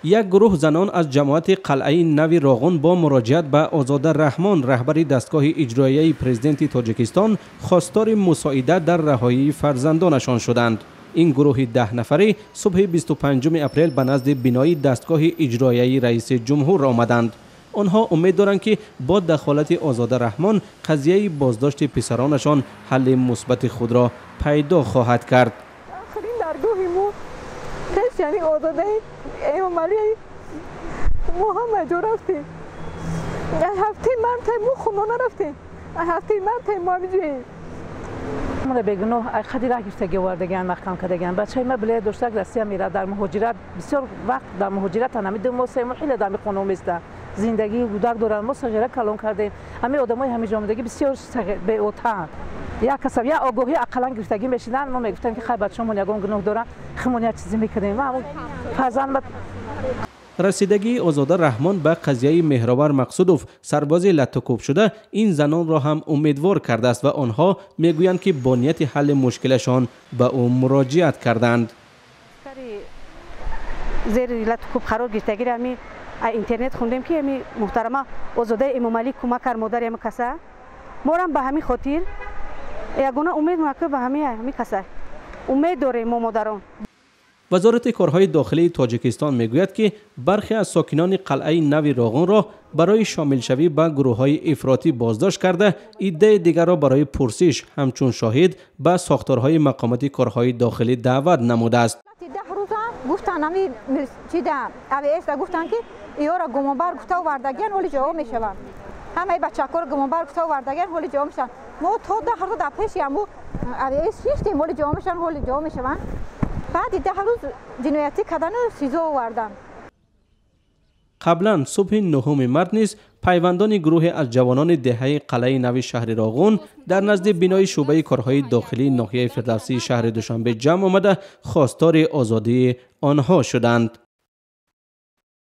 Як гурӯҳ занон аз ҷамоати Қалъаи Нави Роғун бо муроҷиат ба Озода Раҳмон, раҳбари дастгоҳи иҷроияи президенти Тоҷикистон, хостори мусоидат дар раҳоии фарзандонашон шуданд. Ин гурӯҳи 10 нафарӣ субҳи 25 апрел ба назди бинои дастгоҳи иҷроияи раиси ҷумҳур омаданд. Онҳо умед доранд, ки бо дахолати Озода Раҳмон қазияи боздошти писаронашон ҳалли мусбати худро пайдо хоҳад кард. Охирин даргоҳи мо пеш, яъне Озодаи Эмомалӣ, мо ҳама ҷо рафтем. 7-и марта мо хона нарафтем, 7-и марта мо ҳамиҷоем. Мара бегуноҳ қади раҳ гирифтаги овардагиан, маҳкам кардагиан. Бачаи ма билет доштак, Россия мера, дар муҳоҷират, бисёр вақт дар муҳоҷиратан. Ҳами 2 моҳ, 3 моҳ хеле дар хона места. Зиндагии кӯдак доранд, мо сағира калон кардем. Ҳамин одамои ҳамиҷо омадагӣ бисёр беотаанд. Як касаб як огоҳӣ ақаллан гирифтагӣ мешидан, мо мегуфтем, ки хай, бачаҳомон ягон гуноҳ доранд, химон як чизе мекардем. Фарзанд. Расидагии Озода Раҳмон ба қазияи Меҳровар Мақсудов, сарбози латтукӯбшуда, ин занонро ҳам умедвор кардааст ва онҳо мегӯянд, ки бо нияти ҳалли мушкилашон ба ӯ муроҷиат карданд. Зери латтукӯб қарор гирифтагиро ами интернет хондем, ки ами муҳтарама Озодаи Эмомалӣ кӯмак кард модари ами каса. Морам ба ҳамин хотир ягона умед ки ба ҳами каса умед дорем мо, модарон. Вазорати корҳои дохилии Тоҷикистон мегӯяд, ки бархе аз сокинони Қалъаи Нави Роғунро барои шомилшавӣ ба гурӯҳҳои ифротӣ боздошт карда, иддаи дигарро барои пурсиш ҳамчун шоҳид ба сохторҳои мақомоти корҳои дохилӣ даъват намудааст. 10 рӯза гуфтан, ами чида АВС гуфтан, ки иёра гумонбар гуфта овардагиан, ҳоли ҷавоб мешаванд. Ҳамаи бачакҳоро гумонбар гуфта овардагиан, ҳоли ҷавоб мешаванд. Мо то 10 рӯз дар пеши ҳаму АВС шиштем, ҳоли ҷавоб мешаванд, ҳоли ҷавоб мешаванд. Баъди 10 рӯз ҷиноятӣ кардану СИЗО овардан. Қаблан субҳи 9-уми март низ пайвандони гурӯҳе аз ҷавонони деҳаи Қалъаи Нави шаҳри Роғун дар назди бинои шӯъбаи корҳои дохилии ноҳияи Фирдавсии шаҳри Душанбе ҷамъ омада, хостори озодии онҳо шуданд.